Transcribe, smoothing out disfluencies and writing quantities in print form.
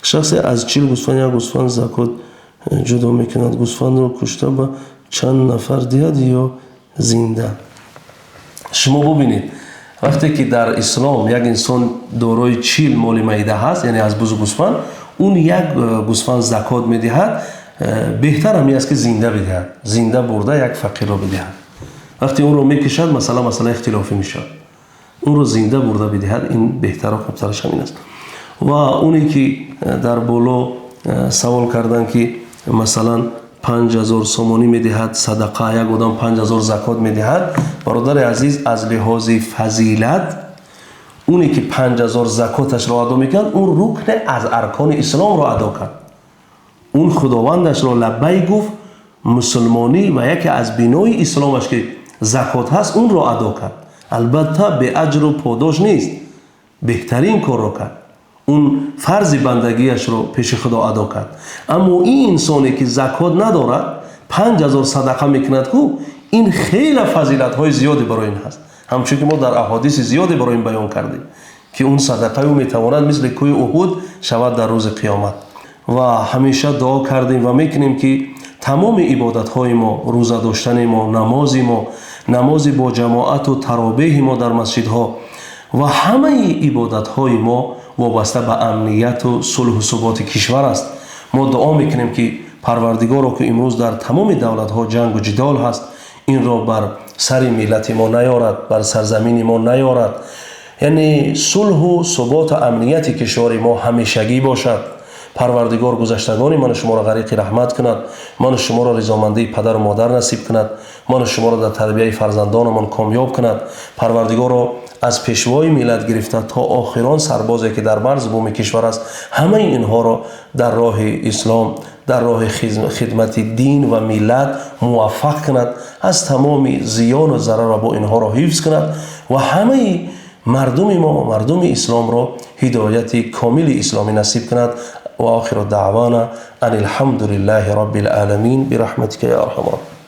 Шахсе аз 40 гӯсфанд як гӯсфанд закот ҷудо мекунад, гӯсфандро кушта ба чанд нафар диҳад ё зинда? Шумо бубинед, вақте ки дар ислом як инсон дорои 40 моли майда ҳаст, яъне аз бузу гӯсфанд, он як гӯсфанд закот медиҳад, беҳтар ҳамин аст, ки зинда бидиҳад, зинда бурда як фақирро бидиҳад. Вақте онро мекушад, масъала масъалаи ихтилофӣ мешавад. Онро зинда бурда бидиҳад, ин беҳтару хубтараш ҳамин аст. Ва оне ки дар боло савол карданд, ки масалан 5000 сомонӣ медиҳад садақа, як одам 5000 закот медиҳад, бародари азиз, аз лиҳози фазилат оне ки 5000 закоташро адо мекунад, он рукне аз аркони исломро адо кард, он худовандашро лаббай гуфт, мусулмонӣ ва яке аз бинои исломаш, ки закот ҳаст, онро адо кард. Албатта, беаҷру подош нест, беҳтарин корро кард, он фарзи бандагиашро пеши Худо адо кард. Аммо ин инсоне ки закот надорад, 5000 садақа мекунад ку, ин хеле фазилатҳои зиёде барои ин ҳаст, ҳамчун ки мо дар аҳодиси зиёде барои ин баён кардем, ки он садақаи ӯ метавонад мисли кӯҳи Уҳуд шавад дар рӯзи қиёмат. Ва ҳамеша дуо кардем ва мекунем, ки тамоми ибодатҳои мо, рӯза доштани мо, намози мо, намози бо ҷамоату таровеҳи мо дар масҷидҳо ва ҳамаи ибодатҳои мо вобаста ба амнияту сулҳу суботи кишвар аст. Мо дуо мекунем, ки Парвардигоро, ки имрӯз дар тамоми давлатҳо ҷангу ҷидол ҳаст, инро бар сари миллати мо наёрад, бар сарзамини мо наёрад, яъне сулҳу суботу амнияти кишвари мо ҳамешагӣ бошад. Парвардигор гузаштагони ману шуморо ғариқи раҳмат кунад, ману шуморо ризомандии падару модар насиб кунад, ману шуморо дар тарбияи фарзандонамон комёб кунад. Парвардигоро, аз пешвои миллат гирифта то охирон сарбозе, ки дар марзу буми кишвар аст, ҳамаи инҳоро дар роҳи ислом, дар роҳи хидмати дин ва миллат муваффақ кунад, аз тамоми зиёну зарар бо инҳоро ҳифз кунад ва ҳамаи мардуми мо ва мардуми исломро ҳидояти комили исломӣ насиб кунад. Ва охиру даъвана ан алҳамду лиллаҳи роббил оламин бирахматика я арҳамар.